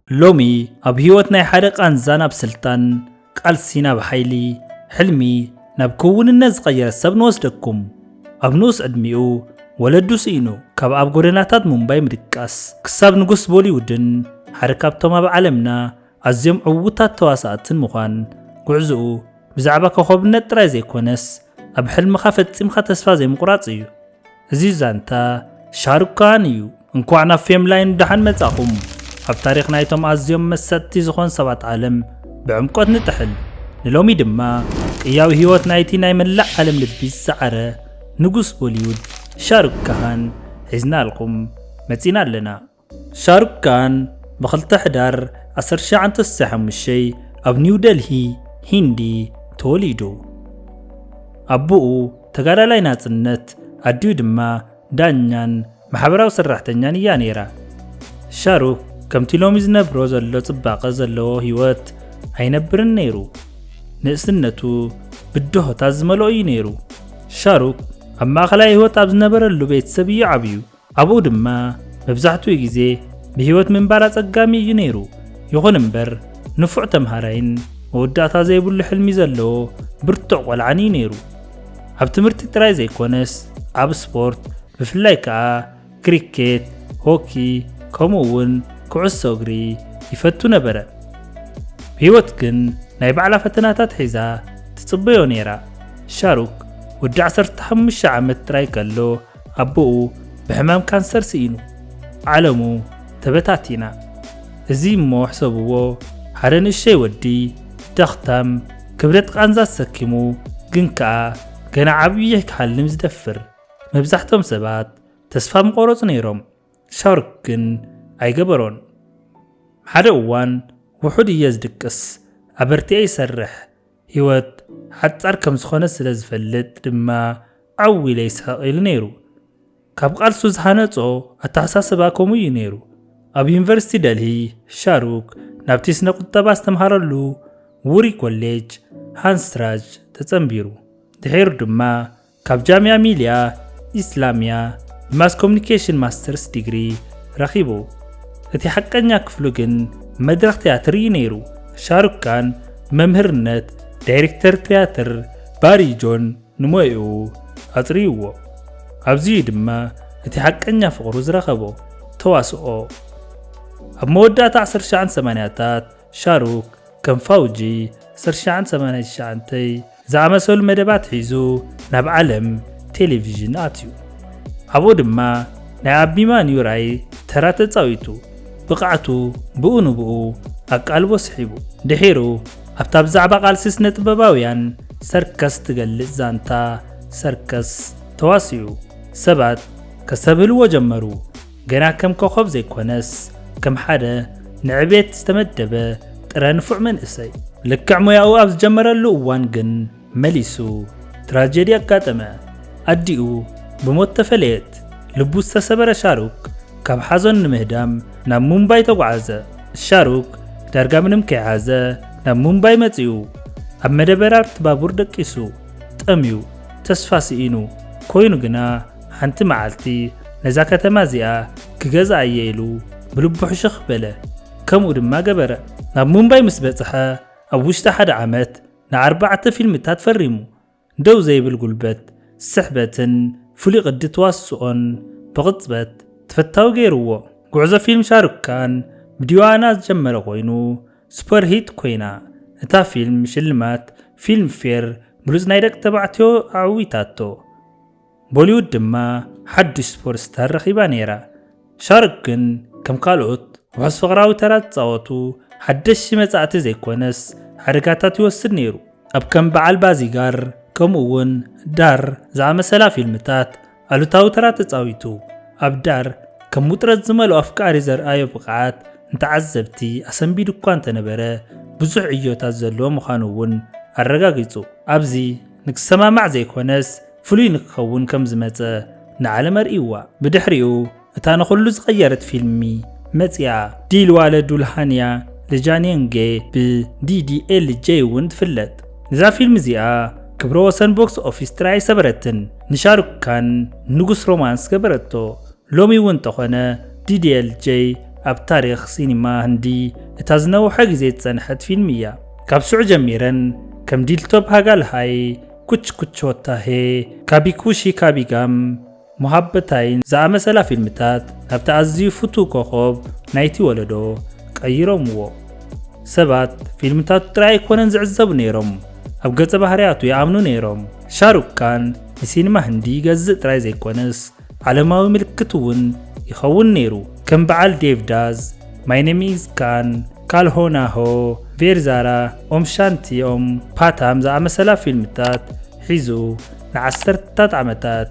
ሎሚ ኣብ ህይወት ናይ ሓደ ቃንዛ ናብ ስልጣን፣ ቃልሲ ናብ ሓይሊ፣ ሕልሚ ናብ ክውንነት ዝቐየረ ሰብ ንወስደኩም። ኣብ ንኡስ ዕድሚኡ ወለዱ ስኢኑ፣ ካብ ኣብ ጎደናታት ሙምባይ ምድቃስ ክሳብ ንጉስ ቦሊውድን ሓደ ካብቶም ኣብ ዓለምና ኣዝዮም ዕዉታት ተዋሳእትን ምዃን፣ ጉዕዞኡ ብዛዕባ ኮኸብነት ጥራይ ዘይኮነስ፣ ኣብ ሕልምኻ ፈጺምካ ተስፋ ዘይምቑራጽ እዩ። እዚ ዛንታ ሻሩክ ካን እዩ። እንኳዕ ናብ ፌም ላይን ደሓን መጻኹም። ኣብ ታሪኽ ናይቶም ኣዝዮም መሰጥቲ ዝኾን ሰባት ዓለም ብዕምቆት ንጥሕል። ንሎሚ ድማ ቅያዊ ህይወት ናይቲ ናይ መላእ ዓለም ልቢ ዝሰዓረ ንጉስ ቦሊውድ ሻሩክ ካን ሒዝናልኩም መጺና ኣለና። ሻሩክ ካን ብ2 ሕዳር 1965 ኣብ ኒው ደልሂ፣ ሂንዲ ተወሊዱ። ኣቦኡ ተጋዳላይ ናጽነት፣ ኣዲኡ ድማ ዳኛን ማሕበራዊ ሰራሕተኛን እያ ነይራ። ሻሩክ ከምቲ ሎሚ ዝነብሮ ዘሎ ጽባቐ ዘለዎ ህይወት ኣይነብርን ነይሩ። ንእስነቱ ብድሆታት ዝመልኦ እዩ ነይሩ። ሻሩክ ኣብ ማእኸላይ ህይወት ኣብ ዝነበረሉ ቤተሰብ እዩ ዓብዩ። ኣብኡ ድማ መብዛሕትኡ ግዜ ብህይወት ምንባር ኣጸጋሚ እዩ ነይሩ። ይኹን እምበር፣ ንፉዕ ተምሃራይን መወዳእታ ዘይብሉ ሕልሚ ዘለዎ ብርቱዕ ቆልዓን እዩ ነይሩ። ኣብ ትምህርቲ ጥራይ ዘይኮነስ፣ ኣብ ስፖርት፣ ብፍላይ ከኣ ክሪኬት፣ ሆኪ፣ ከምኡ እውን ኩዕሶ እግሪ ይፈቱ ነበረ። ህይወት ግን ናይ ባዕላ ፈተናታት ሒዛ ትጽበዮ ነይራ። ሻሩክ ወዲ 15 ዓመት ጥራይ ከሎ፣ ኣቦኡ ብሕማም ካንሰር ስኢኑ። ዓለሙ ተበታቲና። እዚ እሞ ሕሰብዎ፣ ሓደ ንእሸይ ወዲ፣ ደኽታም፣ ክብደት ቃንዛ ተሰኪሙ፣ ግን ከኣ ገና ዓብዪ ክሓልም ዝደፍር። መብዛሕትኦም ሰባት ተስፋ ምቆረጹ ነይሮም። ሻሩክ ግን ኣይገበሮን። ሓደ እዋን ውሑድ እየ ዝድቅስ፣ ኣበርቲዐ ይሰርሕ፣ ህይወት ሓጻር ከም ዝኾነ ስለ ዝፈልጥ ድማ ዓው ኢለ ይስሕቕ ኢሉ ነይሩ። ካብ ቃልሱ ዝሃነጾ ኣተሓሳስባ ከምኡ እዩ ነይሩ። ኣብ ዩኒቨርሲቲ ደልሂ፣ ሻሩክ ናብቲ ስነ ቁጠባ ዝተምሃረሉ ውሪ ኮሌጅ፣ ሃንስራጅ፣ ተጸንቢሩ። ድሒሩ ድማ ካብ ጃምያ ሚልያ ኢስላምያ ብማስ ኮሙኒኬሽን ማስተርስ ዲግሪ ረኺቡ። እቲ ሓቀኛ ክፍሉ ግን መድረኽ ትያትር እዩ ነይሩ። ሻሩክ ካን መምህርነት ዳይሬክተር ትያትር ባሪ ጆን ንሞያኡ ኣጽርይዎ። ኣብዚ እዩ ድማ እቲ ሓቀኛ ፍቕሩ ዝረኸቦ፣ ተዋስኦ። ኣብ መወዳእታ 1980ታት ሻሩክ ከም ፋውጂ፣ 1989 ዝኣመሰሉ መደባት ሒዙ ናብ ዓለም ቴሌቪዥን ኣትዩ። ኣብኡ ድማ ናይ ኣቢማንዩ ራይ ተራ ተጻዊቱ። ብቕዓቱ ብኡ ንብኡ ኣቃልቦ ስሒቡ። ድሒሩ ኣብታ ብዛዕባ ቃልሲ ስነ ጥበባውያን ሰርከስ ትገልጽ ዛንታ ሰርከስ ተዋሲኡ። ሰባት ከስተብህልዎ ጀመሩ። ገና ከም ኮኸብ ዘይኮነስ፣ ከም ሓደ ንዕቤት ዝተመደበ ጥረ ንፉዕ መንእሰይ። ልክዕ ሞያኡ ኣብ ዝጀመረሉ እዋን ግን መሊሱ ትራጀዲ ኣጋጠመ። ኣዲኡ ብሞት ተፈለየት። ልቡ ዝተሰበረ ሻሩክ ካብ ሓዘን ንምህዳም ናብ ሙምባይ ተጓዓዘ። ሻሩክ ዳርጋ ምንም ከይሓዘ ናብ ሙምባይ መጺኡ። ኣብ መደበራት ባቡር ደቂሱ፣ ጠምዩ፣ ተስፋ ስኢኑ ኮይኑ ግና ሓንቲ መዓልቲ ነዛ ከተማ እዚኣ ክገዝኣ እየ ኢሉ ብልቡ ሕሽኽ በለ። ከምኡ ድማ ገበረ። ናብ ሙምባይ ምስ በጽሐ ኣብ ውሽጢ ሓደ ዓመት ንኣርባዕተ ፊልምታት ፈሪሙ። ደው ዘይብል ጉልበት፣ ስሕበትን ፍሉይ ቅዲ ተዋስኦን ብቕጽበት ተፈታዊ ገይርዎ። ጉዕዞ ፊልም ሻሩክ ካን ብዲዋና ዝጀመረ ኮይኑ ሱፐር ሂት ኮይና። እታ ፊልም ሽልማት ፊልም ፌር ብሉጽ ናይ ደቂ ተባዕትዮ ኣዕዊታቶ። ቦሊውድ ድማ ሓድሽ ሱፐር ስታር ረኺባ ነይራ። ሻሩክ ግን ከም ካልኦት ውሑስ ፍቕራዊ ተራ ዝጻወቱ ሓደሽቲ መጻእቲ ዘይኮነስ ሓደጋታት ይወስድ ነይሩ። ኣብ ከም በዓል ባዚጋር ከምኡ እውን ዳር ዝኣመሰላ ፊልምታት ኣሉታዊ ተራ ተጻዊቱ። ኣብ ዳር ከም ውጥረት ዝመልኦ ኣፍቃሪ ዘርኣዮ ብቕዓት ንተዓዘብቲ ኣሰንቢዱ እኳ እንተነበረ ብዙሕ ዕዮታት ዘለዎ ምዃኑ እውን ኣረጋጊጹ። ኣብዚ ንክሰማማዕ ዘይኮነስ ፍሉይ ንክኸውን ከም ዝመጸ ንዓለም ኣርእይዋ። ብድሕሪኡ እታ ንኹሉ ዝቐየረት ፊልሚ መጺኣ። ዲልዋለ ዱልሃንያ ለጃንየንጌ ብ ዲ ዲ ኤል ጄ እውን ትፍለጥ። እዛ ፊልም እዚኣ ክብረ ወሰን ቦክስ ኦፊስ ጥራይ ኣይሰበረትን፣ ንሻሩክ ካን ንጉስ ሮማንስ ገበረቶ። ሎሚ እውን እንተኾነ ዲ ዲ ኤል ጄ ኣብ ታሪኽ ሲኒማ ህንዲ እታ ዝነውሐ ግዜ ዝጸንሐት ፊልም እያ። ካብ ሽዑ ጀሚረን ከም ዲልቶብ ሃጋልሃይ፣ ኩች ኩች ሆታ ሄ፣ ካቢ ኩሺ ካቢ ጋም፣ ሞሃበታይን ዝኣመሰላ ፊልምታት ናብቲ ኣዝዩ ፍቱው ኮኾብ ናይቲ ወለዶ ቀይሮምዎ። ሰባት ፊልምታቱ ጥራይ ኣይኮነን ዝዕዘቡ ነይሮም፣ ኣብ ገጸ ባህርያቱ ይኣምኑ ነይሮም። ሻሩክ ካን ንሲኒማ ህንዲ ይገዝእ ጥራይ ዘይኮነስ፣ ዓለማዊ ምልክት እውን ይኸውን ነይሩ። ከም በዓል ዴቭ ዳዝ፣ ማይ ኔም ኢዝ ካን፣ ካልሆናሆ፣ ቬርዛራ፣ ኦም ሻንቲ ኦም ፓታም ዝኣመሰላ ፊልምታት ሒዙ ንዓሰርተታት ዓመታት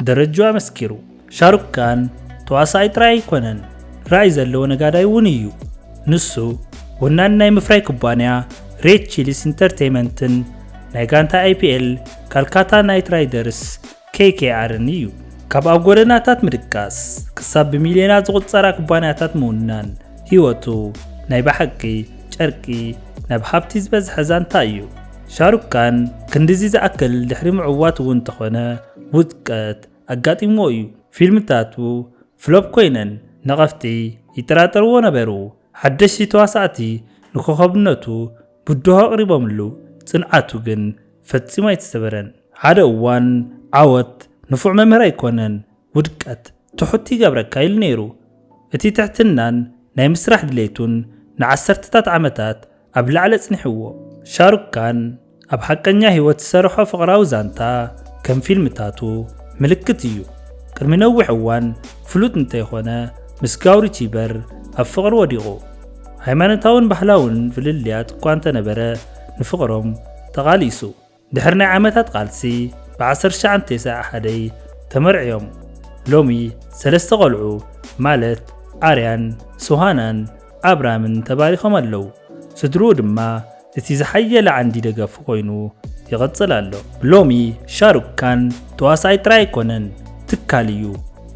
ደረጃ ኣመስኪሩ። ሻሩክ ካን ተዋሳኣይ ጥራይ ኣይኮነን፣ ራእይ ዘለዎ ነጋዳይ እውን እዩ። ንሱ ወናኒ ናይ ምፍራይ ኩባንያ ሬድ ቺሊስ ኢንተርቴይመንትን ናይ ጋንታ ኣይፒኤል ካልካታ ናይት ራይደርስ ኬይኬኣርን እዩ። ካብ ኣብ ጎደናታት ምድቃስ ክሳብ ብሚልዮናት ዝቑጸራ ኩባንያታት ምውናን፣ ህይወቱ ናይ ብሓቂ ጨርቂ ናብ ሃብቲ ዝበዝሐ ዛንታ እዩ። ሻሩክ ካን ክንድዚ ዝኣክል ድሕሪ ምዕዋት እውን እንተኾነ፣ ውድቀት ኣጋጢምዎ እዩ። ፊልምታቱ ፍሎፕ ኮይነን፣ ነቐፍቲ ይጠራጠርዎ ነበሩ። ሓደሽቲ ተዋሳእቲ ንኮኸብነቱ ብድሆ ኣቕሪቦምሉ፣ ጽንዓቱ ግን ፈጺሙ ኣይተሰበረን። ሓደ እዋን ዓወት ንፉዕ መምህር ኣይኮነን፣ ውድቀት ትሑት ይገብረካ ኢሉ ነይሩ። እቲ ትሕትናን ናይ ምስራሕ ድሌቱን ንዓሰርተታት ዓመታት ኣብ ላዕሊ ኣጽኒሕዎ። ሻሩክ ካን ኣብ ሓቀኛ ህይወት ዝሰርሖ ፍቕራዊ ዛንታ ከም ፊልምታቱ ምልክት እዩ። ቅድሚ ነዊሕ እዋን ፍሉጥ እንተይኾነ ምስ ጋውሪ ቺበር ኣብ ፍቕሪ ወዲቑ። ሃይማኖታውን ባህላውን ፍልልያት እኳ እንተነበረ ንፍቕሮም ተቓሊሱ። ድሕሪ ናይ ዓመታት ቃልሲ ብ ዓሰርተ ትሽዓተ ሰብዓ ሓደ ተመርዕዮም። ሎሚ ሰለስተ ቆልዑ ማለት ኣርያን፣ ሱሃናን ኣብራምን ተባሪኾም ኣለዉ። ስድርኡ ድማ እቲ ዝሓየለ ዓንዲ ደገፉ ኮይኑ ይቕጽል ኣሎ። ሎሚ ሻሩክ ካን ተዋሳኣይ ጥራይ ኣይኮነን፣ ትካል እዩ።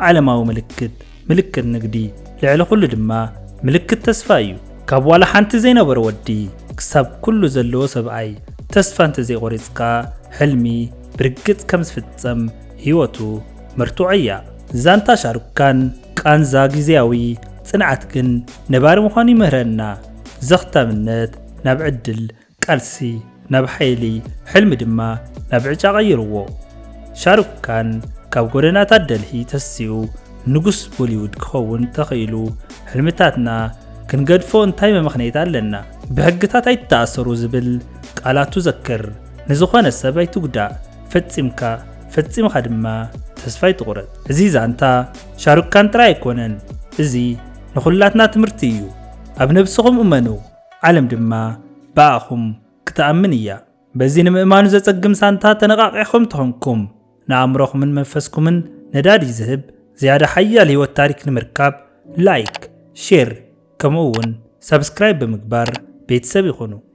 ዓለማዊ ምልክት፣ ምልክት ንግዲ፣ ልዕሊ ኩሉ ድማ ምልክት ተስፋ እዩ። ካብ ዋላ ሓንቲ ዘይነበሮ ወዲ ክሳብ ኩሉ ዘለዎ ሰብኣይ፣ ተስፋ እንተዘይቆሪጽካ ሕልሚ ብርግጽ ከም ዝፍጸም ህይወቱ መርትዖ እያ። ዛንታ ሻሩክ ካን ቃንዛ ግዜያዊ፣ ጽንዓት ግን ነባሪ ምዃኑ ይምህረና። ዘኽታምነት ናብ ዕድል፣ ቃልሲ ናብ ሓይሊ፣ ሕልሚ ድማ ናብ ዕጫ ቀይርዎ። ሻሩክ ካን ካብ ጎደናታት ደልሂ ተሲኡ ንጉስ ቦሊውድ ክኸውን ተኽኢሉ፣ ሕልምታትና ክንገድፎ እንታይ መመኽነይታ ኣለና? ብሕግታት ኣይትተኣሰሩ ዝብል ቃላቱ ዘክር። ንዝኾነ ሰብ ኣይትጉዳእ፣ ፈጺምካ፣ ፈጺምኻ ድማ ተስፋ ኣይትቑረጽ። እዚ ዛንታ ሻሩክ ካን ጥራይ ኣይኮነን፣ እዚ ንኹላትና ትምህርቲ እዩ። ኣብ ነብስኹም እመኑ፣ ዓለም ድማ ብኣኹም ክትኣምን እያ። በዚ ንምእማኑ ዘጸግም ዛንታ ተነቓቒሕኩም ተኾንኩም፣ ንኣእምሮኹምን መንፈስኩምን ነዳዲ ዝህብ ዝያዳ ሓያል ህይወት ታሪክ ንምርካብ፣ ላይክ፣ ሼር፣ ከምኡ እውን ሰብስክራይብ ብምግባር ቤተሰብ ይኹኑ።